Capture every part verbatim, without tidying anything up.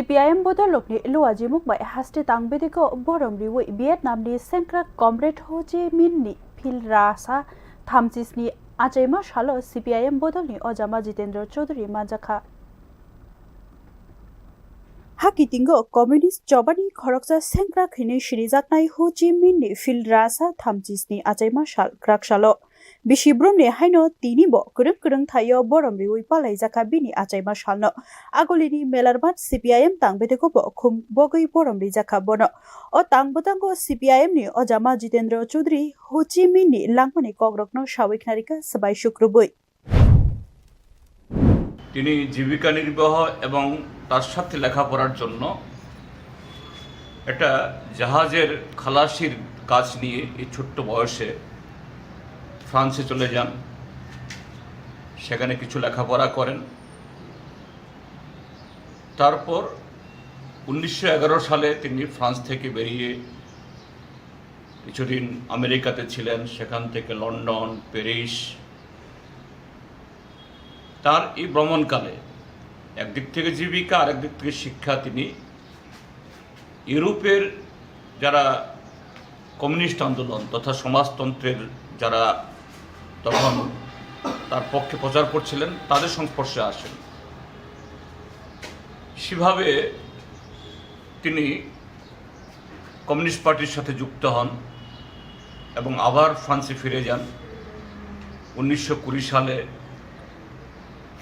C P I M bodolrokni luajimung bai haste tang bedego borom riwi Vietnamni sengkrak Comrade Ho Chi Minhni phil rasa thamchisni achaima salo C P I M bodolni ojama Jitendra Chaudhary manjakha. Hakitingo Communist chobani khoroksa sengkrak hinwi sinijaknai Ho Chi Minhni phil rasa thamchisni achaima sal kraksalo. Bisi brumni haino tinibo kwrwng kwrwng thaio borom riwi palaijakha bini achaima salno. Agulini Melarmat C P I M tang bedegobo khum bogwi borom rijakha bono. O tang bwtango C P I M ni ojama Jitendra Chaudhary Ho Chi Minhni langmani kokrokno sawi khnarikha swbai sukrubwi. তিনি জীবিকা নির্বাহ এবং তার সাথে লেখাপড়ার জন্য একটা জাহাজের খালাসির কাজ নিয়ে এই ছোট্ট বয়সে ফ্রান্সে চলে যান। সেখানে কিছু লেখাপড়া করেন। তারপর উনিশশো এগারো সালে তিনি ফ্রান্স থেকে বেরিয়ে কিছুদিন আমেরিকাতে ছিলেন, সেখান থেকে লন্ডন, প্যারিস। তার এই ভ্রমণকালে একদিক থেকে জীবিকা, আরেক দিক থেকে শিক্ষা। তিনি ইউরোপের যারা কমিউনিস্ট আন্দোলন তথা সমাজতন্ত্রের যারা তখন তার পক্ষে প্রচার করছিলেন, তাদের সংস্পর্শে আসেন। সেভাবে তিনি কমিউনিস্ট পার্টির সাথে যুক্ত হন এবং আবার ফ্রান্সে ফিরে যান। উনিশশো কুড়ি সালে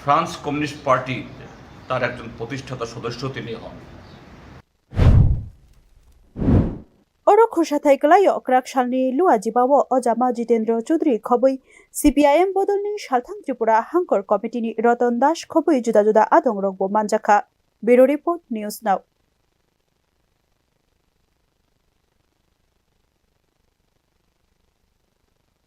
ফ্রান্স কমিউনিস্ট পার্টির তার একজন প্রতিষ্ঠাতা সদস্য তিনি হন। Oro khoshathai kwlaio kwrak salni lua jibao ojama Jitendra Chaudhary khobwi C P I M bodolni Salthang Tripura Hangkor Committee ni Ratan Das khobwi juda juda adongrokbo manjakha. Bureau Report, News Now.